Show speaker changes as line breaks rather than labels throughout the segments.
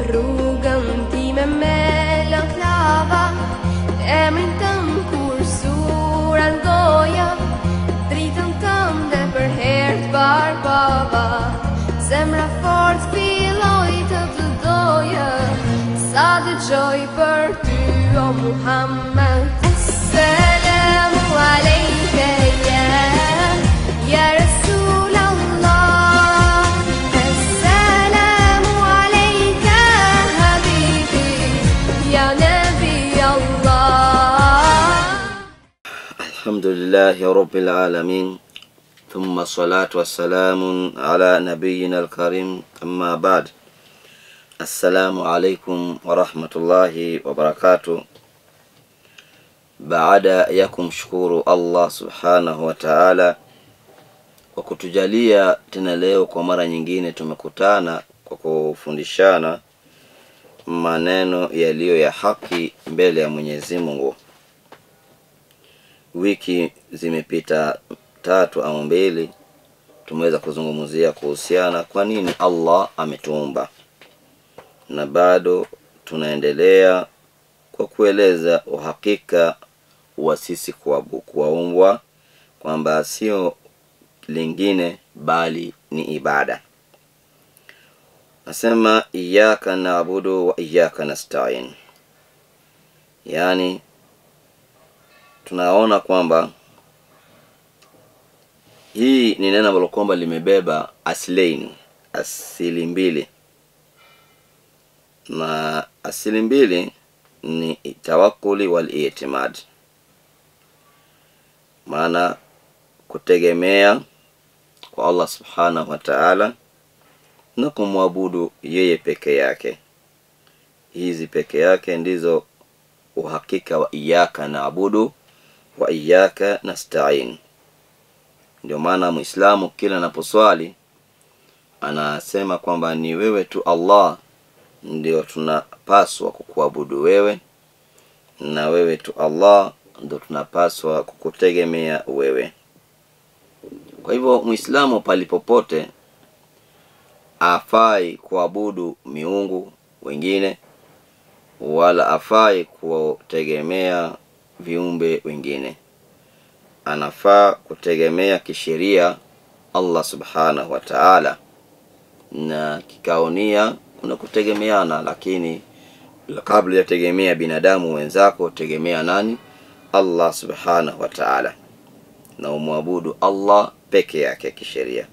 Rrugën time me lën klava, emrin tënd kur sura n'goja, dritën tënde për herë të parë pava. Zemra fort filloi të të doja, sa dëgjoj për ty o Muhammed. Assalamu alejke ya Rasul Allah, Assalamu alejka habibi ya Nabi Allah.
Alhamdulillahi rabbil alamin, thumma salatu wassalamu ala nabiyyina al-karim, amma ba'd. Assalamu alaikum wa rahmatullahi wa barakatuh. Baada ya kumshukuru Allah subhanahu wa ta'ala kwa kutujalia tena leo kwa mara nyingine tumekutana kwa kufundishana maneno yaliyo ya haki mbele ya Mwenyezi Mungu. Wiki zimepita 3 au 2 tumeweza kuzungumzia kuhusiana kwa nini Allah ametuumba, na bado tunaendelea kwa kueleza uhakika wa sisi kuumbwa, kwamba sio lingine bali ni ibada. Nasema iyyaka na'budu wa iyyaka nasta'in, yani tunaona kwamba hii ni neno ambalo kwamba limebeba aslaini, asili mbili, na asili mbili ni tawakkuli wal i'timad, maana kutegemea kwa Allah subhanahu wa ta'ala na kumwabudu yeye peke yake. Hizi peke yake ndizo uhakika wa iyyaka na'budu wa iyyaka nasta'in. Ndio maana Muislamu kila anaposwali anasema kwamba ni wewe tu Allah ndio tunapaswa kukuabudu wewe, na wewe tu Allah ndio tunapaswa kukutegemea wewe. Kwa hivyo Muislamu palipopote afai kuabudu miungu wengine, wala afai kutegemea viumbe wengine. Anafaa kutegemea kisheria Allah subhanahu wa ta'ala, na kikaonia kuna kutegemeana, lakini kabla ya tegemea binadamu wenzako tegemea nani? Allah subhanahu wa ta'ala, na umwabudu Allah peke yake kisheria.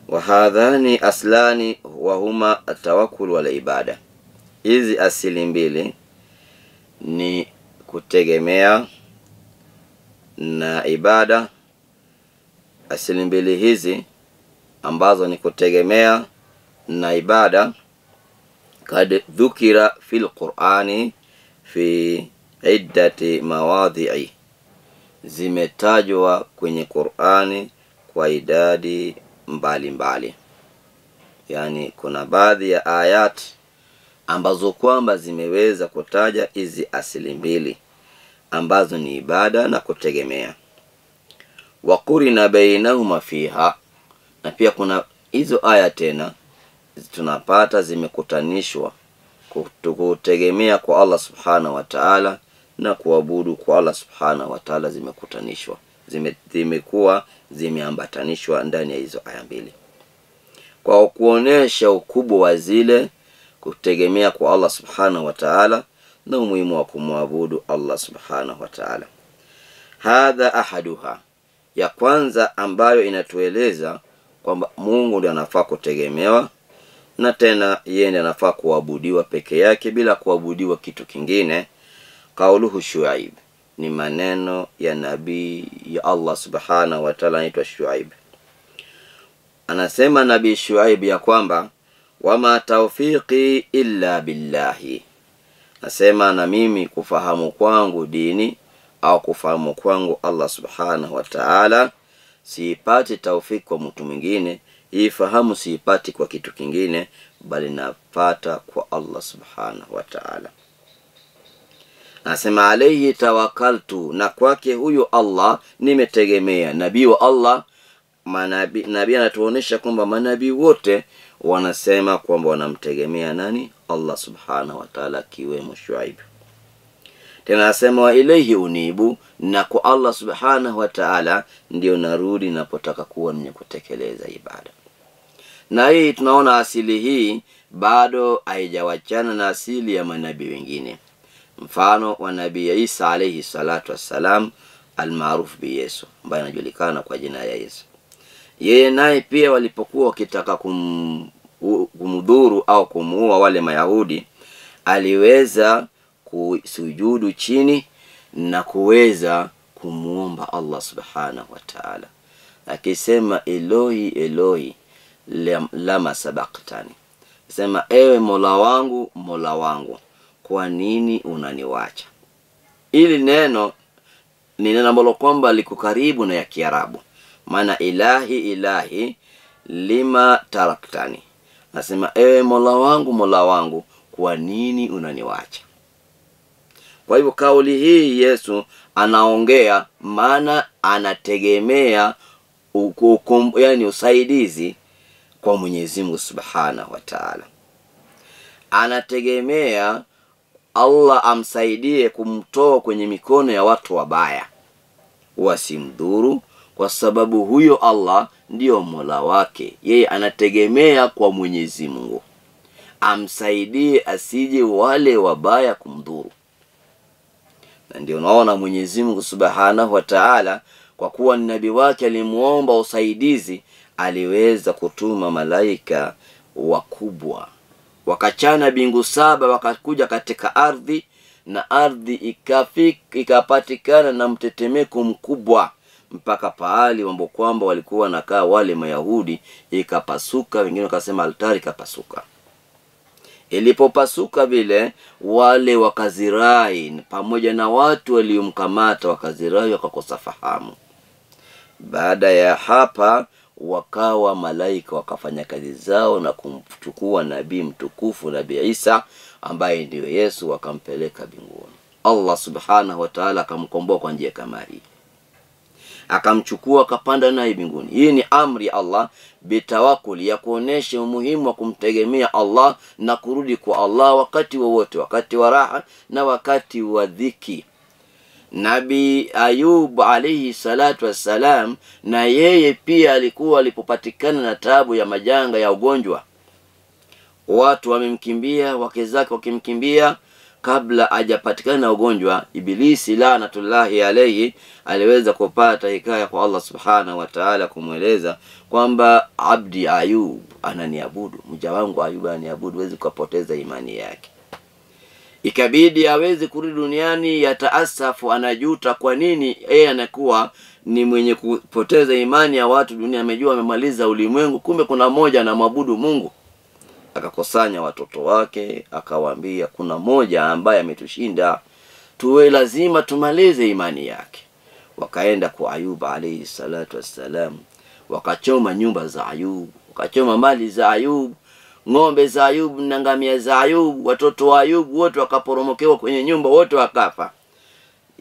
Wa hadhani aslani wa huma atawakkul wal ibada. Hizi asili mbili ni kutegemea na ibada. Asili mbili hizi ambazo ni kutegemea na ibada, kad dhukira fil Qur'ani fi iddati mawadhi'i, zimetajwa kwenye Qur'ani kwa idadi mbalimbali mbali. Yani kuna baadhi ya ayat ambazo kwamba zimeweza kutaja hizi asili mbili ambazo ni ibada na kutegemea. Wa qurina bainahuma fiha, na pia kuna hizo aya tena tunapata zimekutanishwa kutegemea kwa Allah subhanahu wa ta'ala na kuabudu kwa Allah subhanahu wa ta'ala, zimekutanishwa, zimekuwa zimeambatanishwa ndani ya hizo aya mbili, kwa kuonesha ukubwa wa zile kutegemea kwa Allah subhanahu wa ta'ala na umuhimu wa kumwabudu Allah subhanahu wa ta'ala. Hadha ahaduha, ya kwanza ambayo inatueleza kwamba Mungu ndiye anafaa kutegemewa na tena yeye ndiye anafaa kuabudiwa peke yake bila kuabudiwa kitu kingine. Kauluhu Shuaib, ni maneno ya nabii ya Allah subhanahu wa ta'ala anaitwa Shuaib. Anasema nabii Shuaib ya kwamba wama tawfiqi illa billahi, nasema na mimi kufahamu kwangu dini au kufahamu kwangu Allah subhanahu wa ta'ala, siipati taufiki kwa mtu mwingine, hii fahamu siipati kwa kitu kingine, bali napata kwa Allah subhanahu wa ta'ala. Anasema alayhi tawakkaltu, na kwake huyu Allah nimetegemea. Nabii wa Allah, manabii, nabii anatuonesha kwamba manabii wote wanasema kwamba wanamtegemea nani? Allah subhanahu wa ta'ala, kiwemo Shuaib. Tena anasema wa ilaihi unibu, na kwa Allah subhanahu wa ta'ala ndio narudi napotaka kuwa mwenye kutekeleza ibada. Na hii tunaona asili hii bado haijawachana na asili ya manabii wengine. Mfano wa Nabii Isa alayhi salatu wassalam, almaarufu bi Yesu, ambaye anajulikana kwa jina ya Yesu. Yeye naye pia walipokuwa wakitaka kumdhuru au kumuua wale Mayahudi, aliweza kusujudu chini na kuweza kumuomba Allah subhanahu wa ta'ala, akisema Elohi Elohi lama sabaktani, sema ewe Mola wangu, Mola wangu, kwa nini unaniwacha? Ili neno ni neno ambalo kwamba liko karibu na ya Kiarabu, maana ilahi ilahi lima taraktani, nasema ewe Mola wangu, Mola wangu, kwa nini unaniwacha? Kwa hivyo kauli hii Yesu anaongea, maana anategemea yani usaidizi kwa Mwenyezi Mungu Subhanahu wa Ta'ala. Anategemea Allah amsaidie kumtoa kwenye mikono ya watu wabaya wasimdhuru, kwa sababu huyo Allah ndiyo Mola wake. Yeye anategemea kwa Mwenyezi Mungu amsaidie asije wale wabaya kumdhuru. Na ndio unaona Mwenyezi Mungu Subhanahu wa Ta'ala, kwa kuwa ni nabii wake alimuomba usaidizi, aliweza kutuma malaika wakubwa wakachana bingu 7 wakakuja katika ardhi, na ardhi ikapatikana na mtetemeko mkubwa mpaka pahali mambo kwamba walikuwa wanakaa wale Mayahudi ikapasuka, wengine wakasema altari ikapasuka. Ilipopasuka vile, wale wakazirai pamoja na watu waliomkamata wakazirai, wakakosa fahamu. Baada ya hapa wakawa malaika wakafanya kazi zao na kumchukua nabii mtukufu Nabii Isa ambaye ndiyo Yesu, wakampeleka mbinguni. Allah subhanahu wa ta'ala akamkomboa kwa njia kama hii, akamchukua akapanda naye mbinguni. Hii ni amri Allah bitawakuli, ya kuonesha umuhimu wa kumtegemea Allah na kurudi kwa Allah wakati wowote, wakati wa raha na wakati wa dhiki. Nabii Ayub alayhi salatu wassalam, na yeye pia alikuwa alipopatikana na taabu ya majanga ya ugonjwa, watu wamemkimbia, wake zake wakimkimbia, kabla hajapatikana na ugonjwa, Ibilisi laanatullahi alayhi aliweza kupata hikaya kwa Allah subhanahu wa ta'ala kumweleza kwamba abdi Ayub ananiabudu, mja wangu Ayub ananiabudu, huwezi kupoteza imani yake. Ikabidi aweze kurudi duniani yataasafu, anajuta kwa nini yeye anakuwa ni mwenye kupoteza imani ya watu dunia, amejua amemaliza ulimwengu, kumbe kuna mmoja anamwabudu Mungu. Akakusanya watoto wake akawaambia kuna mmoja ambaye ametushinda, tuwe lazima tumalize imani yake. Wakaenda kwa Ayub alayhi salatu wassalam, wakachoma nyumba za Ayub, wakachoma mali za Ayub, ng'ombe za Ayub na ngamia za Ayub, watoto wa Ayub wote wakaporomokewa kwenye nyumba, wote wakafa.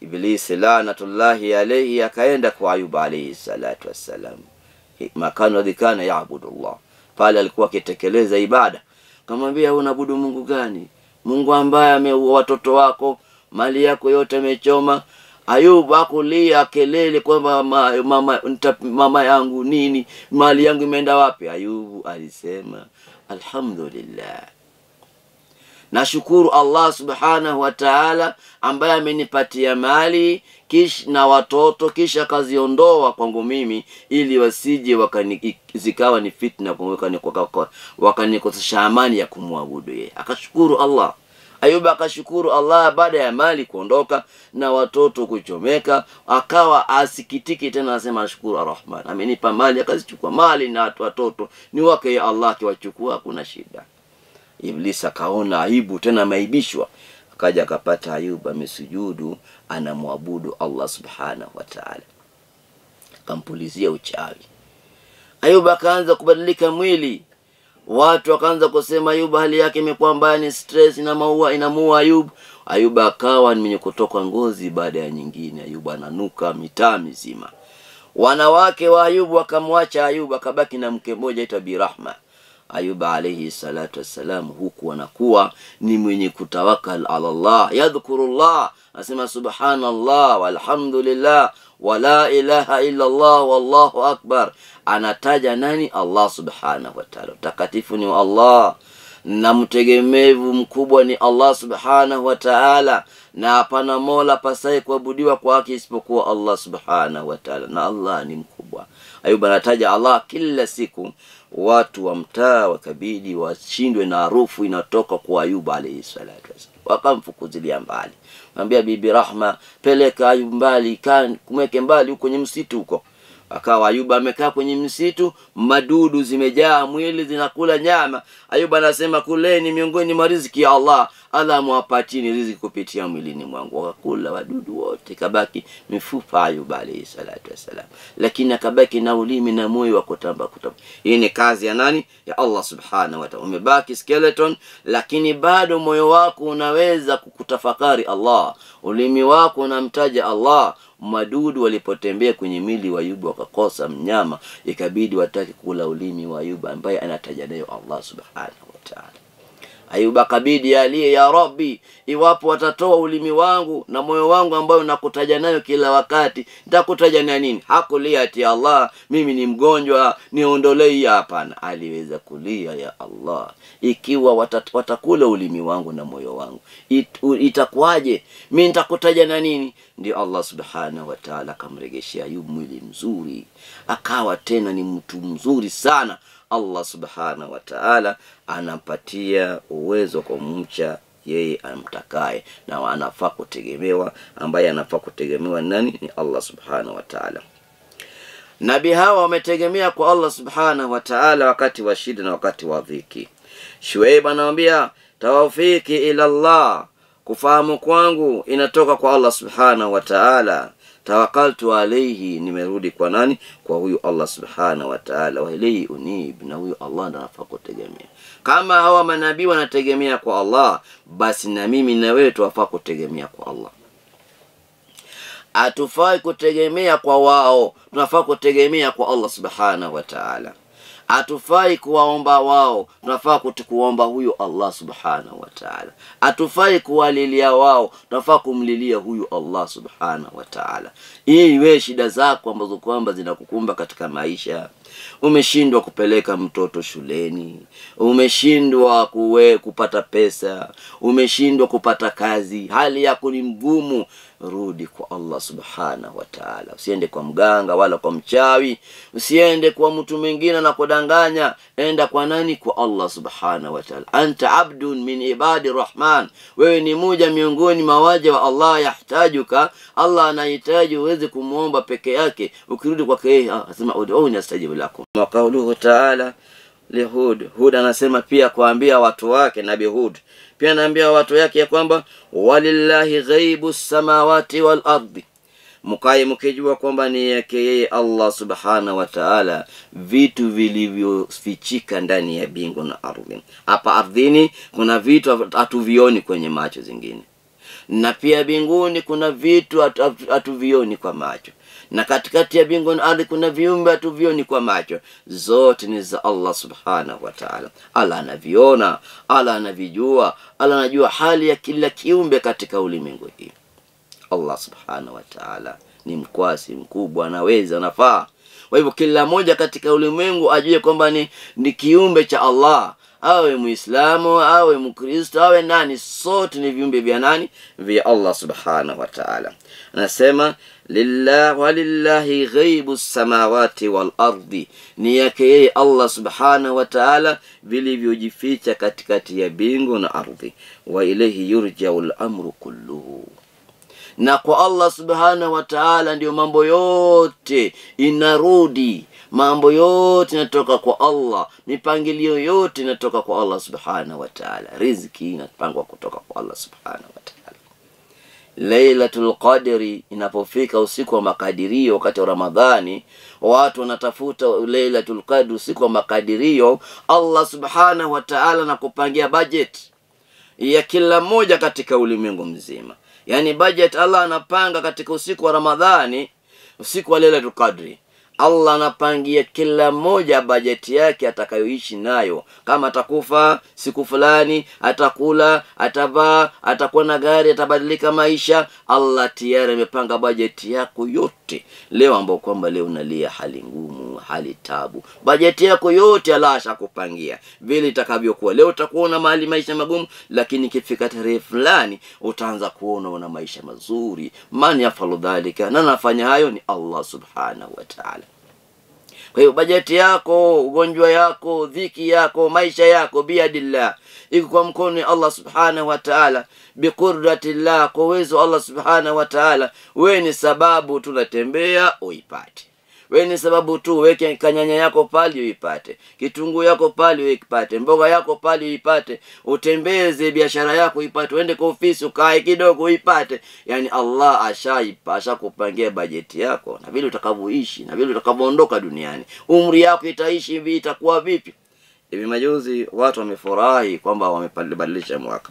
Ibilisi laanatullahi alayhi akaenda kwa Ayub alayhi salatu wassalam, makano dhikana yaabudullah, pale alikuwa akitekeleza ibada. Akamwambia unaabudu Mungu gani? Mungu ambaye ameua watoto wako, mali yako yote amechoma. Ayub akulia kelele kwamba mama yangu nini, mali yangu imeenda wapi? Ayub alisema alhamdulillah, nashukuru Allah subhanahu wa ta'ala ambaye amenipatia mali kisha na watoto, kisha kaziondoa kwangu mimi ili wasije zikawa ni fitna wakanikosesha amani ya kumwabudu yeye. Akashukuru Allah. Ayuba akashukuru Allah baada ya mali kuondoka na watoto kuchomeka, akawa asikitiki tena, anasema ashukuru Arrahman, amenipa mali, akazichukua mali na watoto ni wake ya Allah, akiwachukua hakuna shida. Iblisi akaona aibu tena, ameaibishwa, akaja akapata Ayuba amesujudu anamwabudu Allah subhanahu wa ta'ala, akampulizia uchawi. Ayuba akaanza kubadilika mwili, watu wakaanza kusema Ayuba hali yake imekuwa mbaya, ni stress na maua inamuua Ayub. Ayuba akawa ni mwenye kutoka ngozi baada ya nyingine, Ayuba ananuka mitaa mizima. Wanawake wa Ayubu wakamwacha Ayuba, akabaki na mke mmoja aitwa Bi Rahma. Ayuba alayhi salatu wassalam huku anakuwa ni mwenye kutawakal ala Allah, yadhkurullah, asema subhanallah walhamdulillah wala ilaha illa Allah wallahu akbar. Anataja nani? Allah subhanahu wa ta'ala. Takatifu ni Allah na mtegemevu mkubwa ni Allah subhanahu wa ta'ala, na hapana mola pasaye kuabudiwa kwa haki isipokuwa Allah subhanahu wa ta'ala, na Allah ni mkubwa. Ayuba anataja Allah kila siku. Watu wa mtaa wakabidi washindwe na harufu inatoka kwa Ayuba alayhi salatu wasallam, wakamfukuzilia mbali. Mwambia Bibi Rahma, peleka Ayuba mbali, kumweke mbali huko kwenye msitu huko. Akawa Ayuba amekaa kwenye msitu, madudu zimejaa mwili, zinakula nyama. Ayuba anasema kuleni miongoni mwa riziki ya Allah, Allah muwapatini riziki kupitia mwilini mwangu. Wakakula wadudu wote, kabaki mifupa Ayuba alayhi salatu wasalam, lakini akabaki na ulimi na moyo wa kutamba kutamba. Hii ni kazi ya nani? Ya Allah subhanahu wa ta'ala. Umebaki skeleton, lakini bado moyo wako unaweza kukutafakari Allah, ulimi wako unamtaja Allah. Madudu walipotembea kwenye mili wa Ayuba wakakosa mnyama, ikabidi watake kula ulimi wa Ayuba ambaye anataja nayo Allah subhanahu wa ta'ala. Ayuba kabidi aliye, ya Rabbi, iwapo watatoa ulimi wangu na moyo wangu ambayo nakutaja nayo kila wakati, nitakutaja na nini? Hakulia ati Allah, mimi ni mgonjwa, niondolee. Hapana, aliweza kulia, ya Allah, ikiwa watakula ulimi wangu na moyo wangu, itakuwaje? Mimi nitakutaja na nini? Ndio Allah subhanahu wa ta'ala akamrejeshia Ayub mwili mzuri, akawa tena ni mtu mzuri sana. Allah subhanahu wa ta'ala anampatia uwezo kumcha yeye amtakaye, na anafaa kutegemewa. Ambaye anafaa kutegemewa nani? Ni Allah subhanahu wa ta'ala. Nabii hawa wametegemea kwa Allah subhanahu wa ta'ala wakati wa shida na wakati wa dhiki. Shuaib anamwambia tawfiki ila Allah, kufahamu kwangu inatoka kwa Allah subhanahu wa ta'ala. Tawakaltu alayhi, nimerudi kwa nani? Kwa huyu Allah subhanahu wa ta'ala. Wa ilayhi unib, na huyu Allah ndiye anafaa kutegemea. Kama hawa manabii wanategemea kwa Allah, basi na mimi na wewe tunafaa kutegemea kwa Allah. Hatufai kutegemea kwa wao, tunafaa kutegemea kwa Allah subhanahu wa ta'ala. Hatufai kuwaomba wao, tunafaa kuomba huyu Allah subhanahu wa ta'ala. Hatufai kuwalilia wao, tunafaa kumlilia huyu Allah subhanahu wa ta'ala. Ili wewe shida zako ambazo kwamba zinakukumba katika maisha, umeshindwa kupeleka mtoto shuleni, umeshindwa kupata pesa, umeshindwa kupata kazi, hali yako ni mgumu, rudi kwa Allah subhanahu wa ta'ala. Usiende kwa mganga wala kwa mchawi, usiende kwa mtu mwingine na kudanganya. Enda kwa nani? Kwa Allah subhanahu wa ta'ala. Anta abdun min ibadi rahman, wewe ni mmoja miongoni mwa waja wa Allah. Yahtajuka, Allah anahitaji uweze kumuomba peke yake. Ukirudi kwake yeye anasema ud'uni astajib lakum. Wa qawluhu ta'ala lihud, Hud anasema pia kuambia watu wake, Nabii Hud pia anaambia watu yake ya kwamba walillahi ghaibu samawati wal ardi, mkae mkijua kwamba ni yake yeye Allah subhanahu wa ta'ala vitu vilivyofichika ndani ya mbingu na ardhi. Hapa ardhini kuna vitu hatuvioni kwenye macho zingine, na pia mbinguni kuna vitu hatuvioni kwa macho, na katikati ya mbingu na ardhi kuna viumbe hatuvioni kwa macho. Zote ni za Allah subhanahu wa ta'ala. Allah anaviona, Allah anavijua, Allah anajua hali ya kila kiumbe katika ulimwengu hii. Allah subhanahu wa ta'ala ni mkwasi mkubwa, anaweza, anafaa. Kwa hivyo kila mmoja katika ulimwengu ajue kwamba ni kiumbe cha Allah. Awe Muislamu, awe Mkristo, awe nani, sote ni viumbe vya nani? Vya Allah subhanahu wa ta'ala. Anasema lillah walillahi ghaibu samawati wal ardi, ni yake yeye Allah subhanahu wa ta'ala vilivyojificha katikati ya mbingu na ardhi. Wa ilayhi yurja'ul amru kulluhu, na kwa Allah subhanahu wa ta'ala ndio mambo yote inarudi. Mambo yote inatoka kwa Allah, mipangilio yote inatoka kwa Allah subhanahu wa ta'ala, riziki inapangwa kutoka kwa Allah subhanahu wa ta'ala. Lailatul Qadri inapofika, usiku wa makadirio, wakati wa Ramadhani watu wanatafuta Lailatul Qadri, usiku wa makadirio. Allah subhanahu wa ta'ala anakupangia budget ya kila mmoja katika ulimwengu mzima. Yani budget Allah anapanga katika usiku wa Ramadhani, usiku wa Lailatul Qadri. Allah anapangia kila mmoja bajeti yake atakayoishi nayo. Kama atakufa siku fulani, atakula, atavaa, atakuwa na gari, atabadilika maisha. Allah tayari amepanga bajeti yako yote. Leo ambao kwamba leo unalia hali ngumu, hali tabu, bajeti yako yote Allah ashakupangia vile itakavyokuwa. Leo utakuona mahali maisha magumu, lakini ikifika tarehe fulani utaanza kuona una maisha mazuri. Man yafalu dhalika, na anafanya hayo ni Allah subhanahu wa ta'ala. Kwa hiyo bajeti yako, ugonjwa yako, dhiki yako, maisha yako biadillah, iko kwa mkono wa Allah subhanahu wa ta'ala, biqudratillah, kwa uwezo Allah subhanahu wa ta'ala. Wewe ni sababu tunatembea uipate. Wewe ni sababu tu, weke kanyanya yako pale uipate, kitunguu yako pale uipate, mboga yako pale uipate, utembeze biashara yako uipate, uende kwa ofisi ukae kidogo uipate. Yani Allah ashakupangia bajeti yako na vile utakavyoishi na vile utakavyoondoka duniani. Umri yako itaishi hivi, itakuwa vipi? Hivi majuzi watu wamefurahi kwamba wamebadilisha mwaka.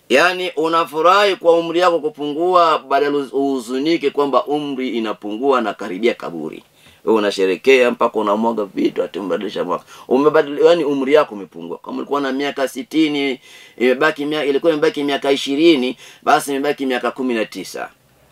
Yani unafurahi kwa umri yako kupungua, badala uhuzunike kwamba umri inapungua na karibia kaburi. Wewe unasherekea mpaka unamwaga vitu ati umebadilisha mwaka. Umebadilisha, yani umri yako umepungua. Kama ulikuwa na miaka 60, imebaki miaka, ilikuwa imebaki miaka 20, basi imebaki miaka 19.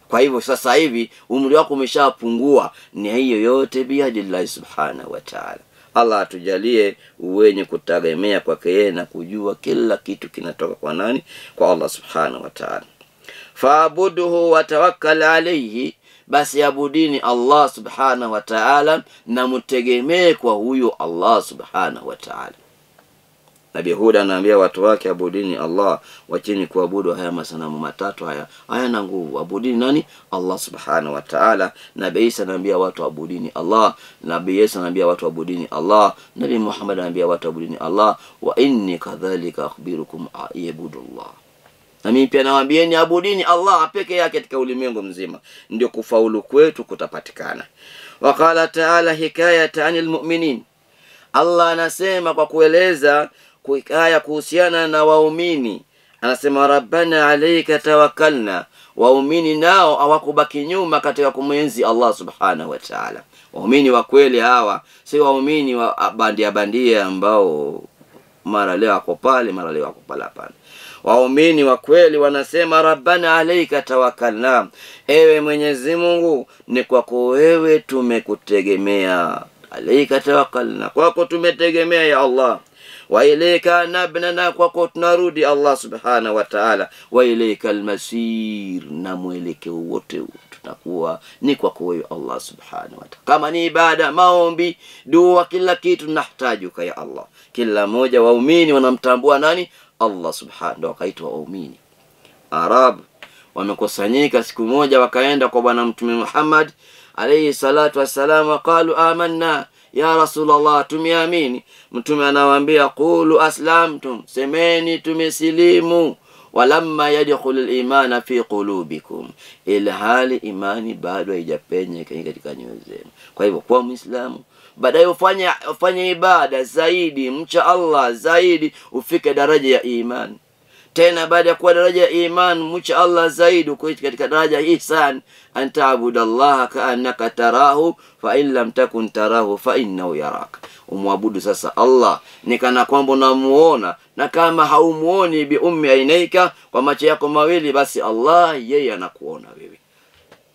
Kwa hivyo sasa hivi umri wako umeshapungua. Ni hiyo yote biadillahi subhanahu wa ta'ala. Allah atujalie wenye kutegemea kwake yeye na kujua kila kitu kinatoka kwa nani? Kwa Allah subhanahu wa ta'ala. Fa'buduhu wa tawakkal alayhi, basi abudini Allah subhanahu wa ta'ala na mtegemee kwa huyo Allah subhanahu wa ta'ala. Nabii Hud anaambia watu wake, abudini Allah, wacheni kuabudu haya masanamu matatu haya, hayana nguvu. Abudini nani? Allah subhanahu wa ta'ala. Nabii Isa anaambia watu abudini Allah, Nabii Yesu anaambia watu abudini Allah, Nabii Muhammad anaambia watu abudini Allah. Wa inni kadhalika akhbirukum ayabudullah, na mimi pia nawaambieni abudini Allah peke yake katika ulimwengu mzima, ndio kufaulu kwetu kutapatikana. Waqala ta'ala hikayatan anil mu'minin, Allah anasema kwa kueleza haya kuhusiana na waumini, anasema rabbana alayka tawakkalna. Waumini nao hawakubaki nyuma katika kumwenzi Allah subhanahu wa ta'ala. Waumini wa kweli hawa si waumini wa bandia bandia ambao mara leo ako pale mara leo ako pale. Hapana, waumini wa kweli wanasema rabbana alayka tawakkalna, ewe Mwenyezi Mungu ni kwako wewe tumekutegemea. Alayka tawakkalna, kwako tumetegemea ya Allah. Wa ilayka nabna, kwako tunarudi Allah subhanahu wa ta'ala. Wa ilayka almasir, na mwelekeo wote tunakuwa ni kwako wewe Allah subhanahu wa ta'ala. Kama ni ibada, maombi, dua, kila kitu tunahitaji ya Allah. Kila mmoja waumini wanamtambua nani? Allah subhanahu, wakaitwa waumini. Arab wamekusanyika siku moja wakaenda kwa bwana Mtume Muhammad alayhi salatu wassalam, waqalu amanna ya Rasulullah, tumeamini. Mtume anawaambia qulu aslamtum, semeni tumesilimu. Walamma yadkhulul imana fi qulubikum, ilhali imani bado haijapenya katika nyoyo zenu. Kwa hivyo kwa Muislamu baadaye ufanye ibada zaidi, mcha Allah zaidi, ufike daraja ya imani. Tena baada ya kuwa daraja ya iman, mcha Allah zaidi, uko katika daraja ya ihsan, an ta'budallaha ka'annaka tarahu fa in lam takun tarahu fa innahu yarak. Umwabudu sasa Allah ni kana kwamba unamuona, na kama haumuoni bi ummi ainaika, kwa macho yako mawili, basi Allah yeye anakuona wewe.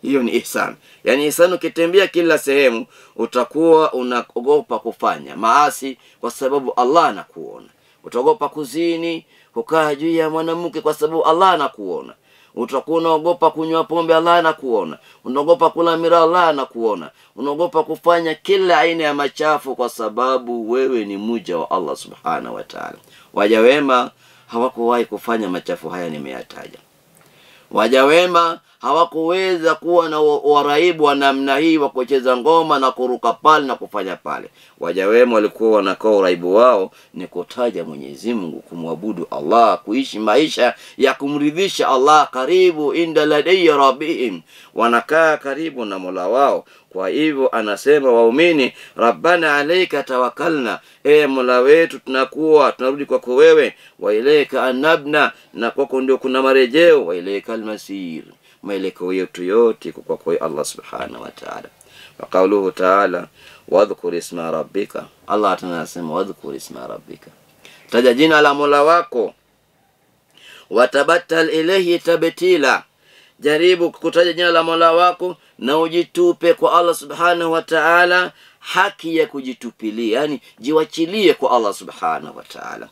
Hiyo ni ihsan. Yani ihsan, ukitembea kila sehemu utakuwa unaogopa kufanya maasi kwa sababu Allah anakuona. Utaogopa kuzini, kukaa juu ya mwanamke kwa sababu Allah anakuona. Utakuwa unaogopa kunywa pombe, Allah anakuona. Unaogopa kula miraa, Allah anakuona. Unaogopa kufanya kila aina ya machafu kwa sababu wewe ni mja wa Allah subhanahu wa ta'ala. Waja wema hawakuwahi kufanya machafu haya nimeyataja. Waja wema hawakuweza kuwa na waraibu wa namna hii wa kucheza ngoma na kuruka pale na kufanya pale. Waja wema walikuwa wanakaa uraibu wao ni kutaja Mwenyezi Mungu, kumwabudu Allah, kuishi maisha ya kumridhisha Allah, karibu inda ladayya rabbihim, wanakaa karibu na Mola wao. Kwa hivyo anasema waumini, rabbana alayka tawakkalna, e Mola wetu tunakuwa tunarudi kwako wewe, wa ilayka anabna, na kwako ndio kuna marejeo, wa ilayka almasir, maelekeo yetu yote kwa kwako Allah subhanahu wa ta'ala. Wa qawluhu ta'ala wadhkur isma rabbika, Allah anasema wadhkur isma rabbika, taja jina la Mola wako. Watabattal ilayhi tabtila, jaribu kutaja jina la Mola wako na ujitupe kwa Allah subhanahu wa ta'ala haki ya kujitupilia, yani jiwachilie kwa Allah subhanahu wa ta'ala.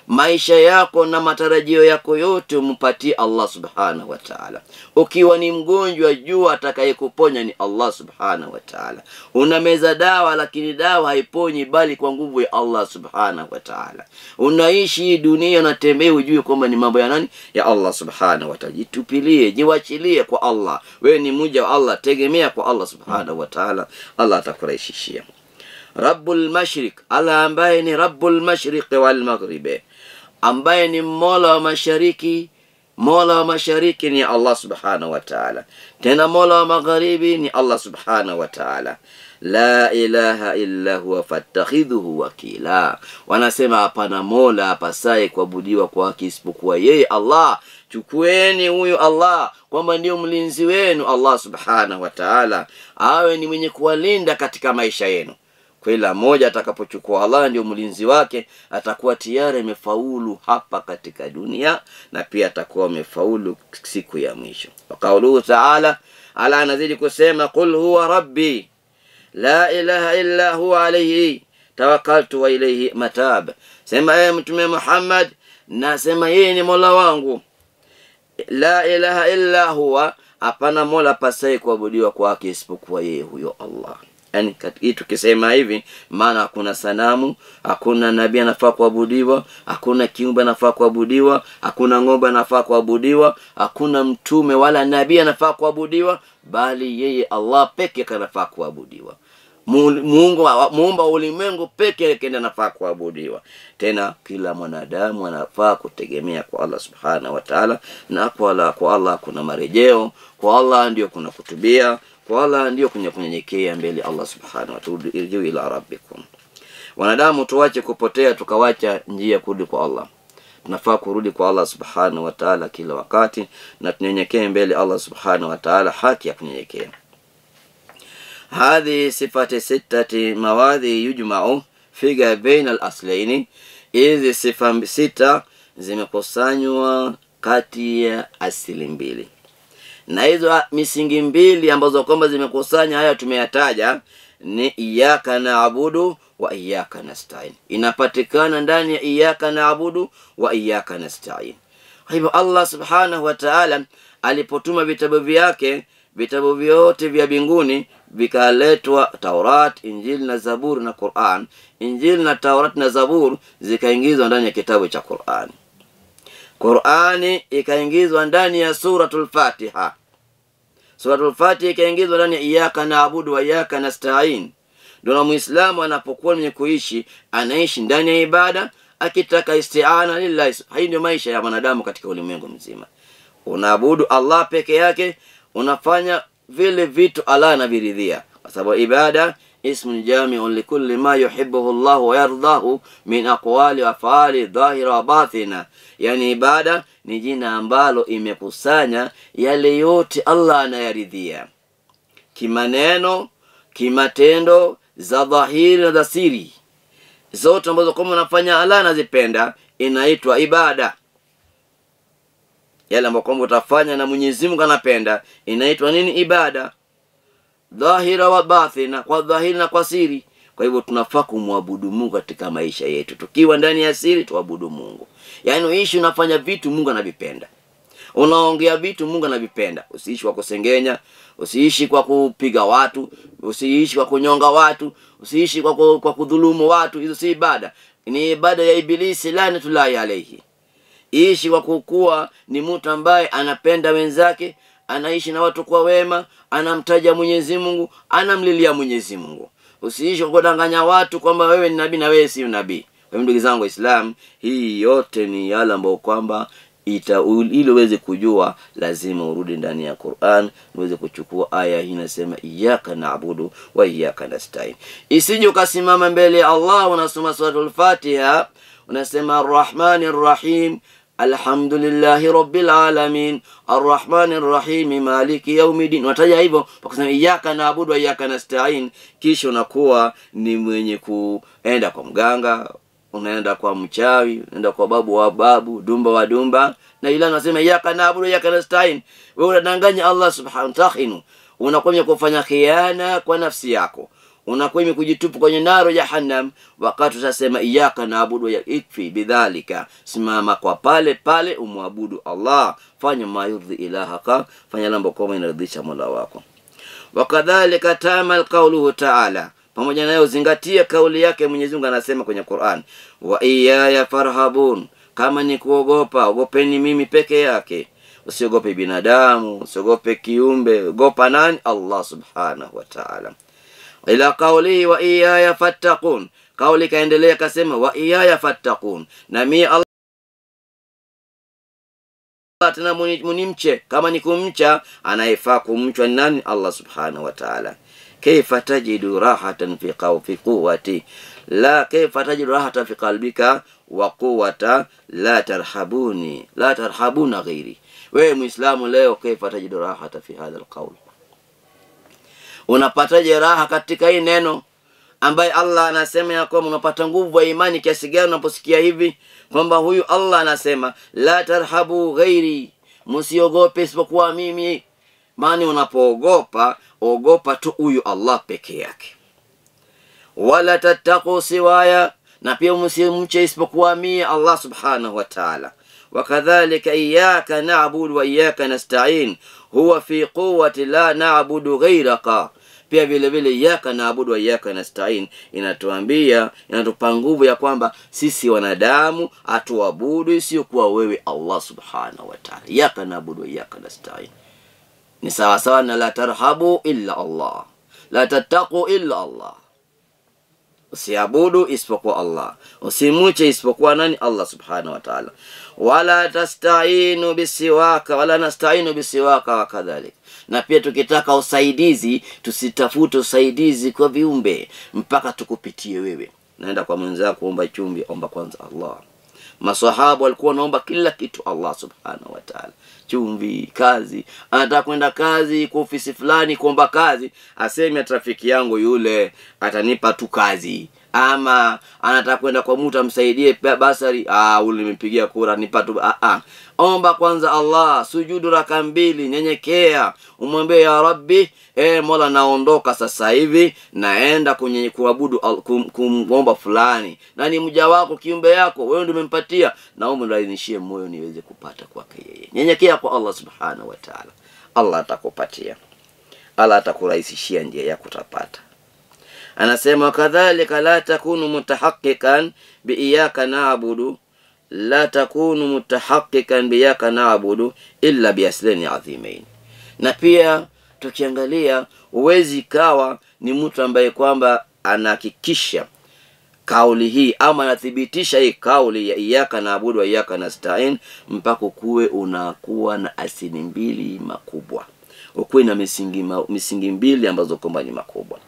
Maisha yako na matarajio yako yote umpatie Allah subhanahu wa ta'ala. Ukiwa ni mgonjwa, jua atakayekuponya ni Allah subhanahu wa ta'ala. Unameza dawa lakini dawa haiponyi bali kwa nguvu ya Allah subhanahu wa ta'ala. Unaishi dunia unatembea, ujue kwamba ni mambo ya nani? Ya Allah subhanahu wa ta'ala. Jitupilie, jiwachilie kwa Allah. Wewe ni mja wa Allah, tegemea kwa Allah subhanahu wa ta'ala, Allah atakurahisishia. Rabbul Mashriq, Allah ambaye ni Rabbul Mashriq wal Maghrib, ambaye ni Mola wa mashariki. Mola wa mashariki ni Allah subhanahu wa ta'ala, tena Mola wa magharibi ni Allah subhanahu wa ta'ala. La ilaha illa huwa fattakhidhuhu wakila, wanasema hapana Mola apasaye kuabudiwa kwa haki isipokuwa yeye Allah. Chukueni huyo Allah kwamba ndio mlinzi wenu. Allah subhanahu wa ta'ala awe ni mwenye kuwalinda katika maisha yenu. Kila mmoja atakapochukua Allah ndio mlinzi wake, atakuwa tayari amefaulu hapa katika dunia na pia atakuwa amefaulu siku ya mwisho. Wa qawluhu ta'ala, ala anazidi kusema qul huwa rabbi la ilaha illa huwa alayhi tawakkaltu wa ilayhi matab. Sema ewe Mtume Muhammad, na sema yeye ni Mola wangu, la ilaha illa huwa, hapana Mola pasaye kuabudiwa kwake isipokuwa yeye huyo Allah. Yani tukisema hivi, maana hakuna sanamu, hakuna nabii anafaa kuabudiwa, hakuna kiumbe anafaa kuabudiwa, hakuna ng'ombe anafaa kuabudiwa, hakuna mtume wala nabii anafaa kuabudiwa, bali yeye Allah pekee anafaa kuabudiwa. Mungu muumba ulimwengu pekee yake ndiye anafaa kuabudiwa. Tena kila mwanadamu anafaa kutegemea kwa Allah subhanahu wa ta'ala, na kwa Allah kuna marejeo, kwa Allah ndio kuna kutubia, kwa Allah ndio kunyenyekea mbele Allah subhanahu wa ta'ala. Irjiu ila rabbikum. Wanadamu tuache kupotea tukawacha njia kurudi kwa Allah. Tunafaa kurudi kwa Allah subhanahu wa ta'ala kila wakati, na tunyenyekee mbele Allah subhanahu wa ta'ala haki ya kunyenyekea. Hadhi sifati sittati mawadhi yujma'u figa baina al-aslaini, hizi sifa sita zimekusanywa kati ya asili mbili, na hizo misingi mbili ambazo kwamba zimekusanya haya tumeyataja ni iyyaka na'budu wa iyyaka nasta'in. Inapatikana ndani ya iyyaka na'budu wa iyyaka nasta'in. Hivyo Allah subhanahu wa ta'ala alipotuma vitabu vyake, vitabu vyote vya mbinguni vikaletwa, Taurat, Injili na Zabur na Qur'an. Injili na Taurat na Zabur zikaingizwa ndani ya kitabu cha Qur'an. Qur'ani ikaingizwa ndani ya suratul Fatiha. Suratul Fatiha ikaingizwa ndani ya iyyaka na'budu wa iyyaka nasta'in. Ndio Muislamu anapokuwa mwenye kuishi, anaishi ndani ya ibada akitaka isti'ana lillahi. Hii ndio maisha ya mwanadamu katika ulimwengu mzima. Unaabudu Allah peke yake, unafanya vile vitu Allah anaviridhia, kwa sababu ibada ismun jami'un likulli ma yuhibbuhu Allah wa yardahu min aqwali wa af'ali dhahira wa batina. Yani ibada ni jina ambalo imekusanya yale yote Allah anayaridhia, kimaneno, kimatendo, za dhahiri na za siri, zote ambazo kama unafanya Allah anazipenda, inaitwa ibada. Yale ambayo kwamba utafanya na Mwenyezi Mungu anapenda, inaitwa nini? Ibada. Dhahira wa batina, kwa dhahiri na kwa siri. Kwa hivyo tunafaa kumwabudu Mungu katika maisha yetu. Tukiwa ndani ya siri tuabudu Mungu. Yaani uishi unafanya vitu Mungu anavipenda, unaongea vitu Mungu anavipenda. Usiishi kwa kusengenya, usiishi kwa kupiga watu, usiishi kwa kunyonga watu, usiishi kwa kudhulumu watu. Hizo si ibada, ni ibada ya Ibilisi laanatullahi alayhi. Ishi kwa kukua ni mtu ambaye anapenda wenzake, anaishi na watu kwa wema, anamtaja Mwenyezi Mungu, anamlilia Mwenyezi Mungu. Usiishi kwa kudanganya watu kwamba wewe ni nabii na wewe si nabii. Kwa hiyo ndugu zangu Waislamu, hii yote ni yale ambayo kwamba ili uweze kujua lazima urudi ndani ya Qur'an, uweze kuchukua aya hii inasema iyyaka na'budu wa iyyaka nasta'in. Isije ukasimama mbele ya Allah unasoma suratul Fatiha, unasema Ar-Rahmanir Rahim, alhamdulillahi rabbil alamin arrahmanir rahim maliki yaumiddin. Unataja hivyo kwa kusema iyyaka na'budu wa iyyaka nasta'in, kisha unakuwa ni mwenye kuenda kwa mganga, unaenda kwa mchawi, unaenda kwa babu wa babu, dumba wa dumba, na ila anasema iyyaka na'budu wa iyyaka nasta'in. Wewe unadanganya Allah subhanahu wa ta'ala, unakuwa kufanya khiana kwa nafsi yako, unakuwa kujitupa kwenye naro jahannam wakati utasema iyyaka na'budu wa ikfi bidhalika. Simama kwa pale pale umwabudu Allah, fanya mayurdhi ilahaka, fanya lambo kwa inaridhisha Mola wako. Wakadhalika tamal qawluhu ta'ala, pamoja nayo zingatia kauli yake Mwenyezi Mungu anasema kwenye Qur'an, wa iyaya farhabun, kama ni kuogopa ogopeni mimi peke yake, usiogope binadamu, usiogope kiumbe, ogopa nani? Allah subhanahu wa ta'ala. Ila qawli wa iyaya fattaqun, kauli kaendelea kasema wa iyaya fattaqun, na mimi Allah tena munimche. Kama ni kumcha, anayefaa kumchwa ni nani? Allah subhanahu wa ta'ala. Kaifa tajidu rahatan fi qawfi quwwati la, kaifa tajidu rahatan fi qalbika wa quwwata la tarhabuni la tarhabuna ghairi. Wewe Muislamu leo, kaifa tajidu rahatan fi hadha alqawl, unapataje raha katika hii neno ambaye Allah anasema ya kwamba unapata nguvu ya imani kiasi gani unaposikia hivi kwamba huyu Allah anasema la tarhabu ghairi, msiogope isipokuwa mimi. Maana unapoogopa, ogopa tu huyu Allah peke yake. Wala tattaqu siwaya, na pia msimche isipokuwa mimi Allah subhanahu wa ta'ala. Wakadhalika iyyaka na'budu wa iyyaka nasta'in, huwa fi quwwati la na'budu ghayraka. Pia vile vile iyyaka na'budu wa iyyaka nasta'in inatuambia, inatupa nguvu ya kwamba sisi wanadamu hatuabudu isiyokuwa wewe Allah subhanahu wa ta'ala. Iyyaka na'budu wa iyyaka nasta'in ni sawa sawa na la tarhabu illa Allah, la tattaqu illa Allah, usiabudu isipokuwa Allah, usimuche isipokuwa nani? Allah subhanahu wa ta'ala. Wala tasta'inu bisiwaka wala nasta'inu bisiwaka wa kadhalik. Na pia tukitaka usaidizi tusitafute usaidizi kwa viumbe mpaka tukupitie wewe. Naenda kwa mwenzako kuomba chumvi, omba kwanza Allah. Masahaba walikuwa wanaomba kila kitu Allah subhanahu wa ta'ala. Chumvi, kazi, anataka kwenda kazi kwa ofisi fulani kuomba kazi, aseme trafiki yangu yule atanipa tu kazi. Ama anataka kwenda kwa mtu amsaidie basari, ule nimempigia kura nipa tu. Omba kwanza Allah, sujudu raka mbili, nyenyekea, umwambie ya Rabbi, Mola naondoka sasa hivi naenda kwenye kuabudu kumomba fulani, na ni mja wako, kiumbe yako, wewe ndio umempatia, naomba nilainishie moyo niweze kupata kwake yeye. Nyenyekea kwa Allah subhanahu wa ta'ala, Allah atakupatia, Allah atakurahisishia njia ya kutapata. Anasema kadhalika la takunu mutahaqqiqan bi iyyaka na'budu, la takunu mutahaqqiqan bi iyyaka na'budu illa bi aslin adhimain. Na pia tukiangalia, uwezi kawa ni mtu ambaye kwamba anahakikisha kauli hii ama anathibitisha hii kauli ya iyyaka na'budu wa iyyaka nasta'in mpaka kuwe unakuwa na asili mbili makubwa, ukuwe na misingi mbili ambazo kwamba ni makubwa.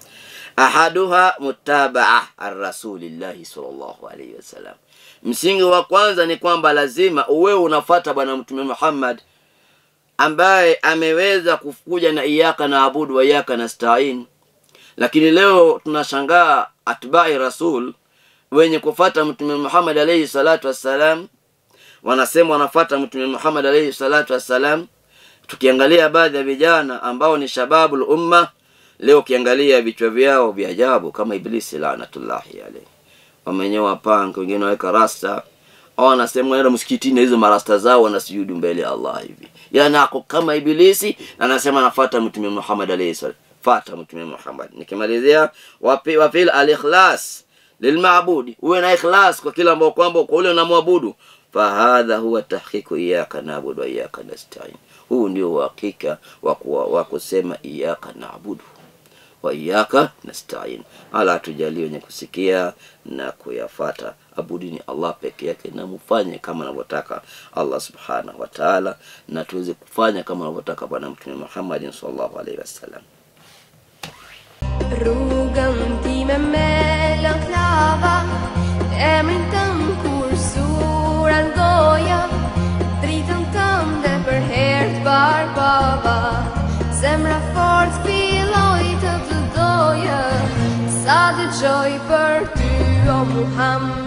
Ahaduha mutabaa ar-rasulillahi sallallahu alayhi wasallam. Msingi wa kwanza ni kwamba lazima uwe unafuata bwana Mtume Muhammad ambaye ameweza kufukuja na iyyaka na'budu wa iyyaka nasta'in. Lakini leo tunashangaa atbai rasul wenye kufuata Mtume Muhammad alayhi salatu wassalam wanasema wanafuata Mtume Muhammad alayhi salatu wassalam. Tukiangalia baadhi ya vijana ambao ni shababul umma leo, ukiangalia vichwa vyao vya ajabu kama Iblisi laanatullahi alayhi, wamenyoa panga, wengine waweka rasta, au wanasema wanaenda msikitini hizo marasta zao wanasujudu mbele ya Allah hivi, yana ako kama Iblisi na anasema anafuata Mtume Muhammad alayhi salatu. Fuata Mtume Muhammad. Nikimalizia, wapil al-ikhlas lilmaabudi, uwe na ikhlas kwa kila ambao kwamba kwa ule unamwabudu. Fa hadha huwa tahqiqu iyyaka na'budu wa iyyaka nasta'in. Huu ndio uhakika wa kusema iyyaka na'budu wa iyyaka nasta'in. Ala tujalie wenye kusikia na kuyafata. Abudini Allah peke yake na mfanye kama anavyotaka Allah subhanahu wa ta'ala, na tuweze kufanya kama anavyotaka bwana Mtume Muhammad sallallahu alaihi wasallam.
Rrugën time me lëklava, emrin tëm kursura n'goja, Muhammad.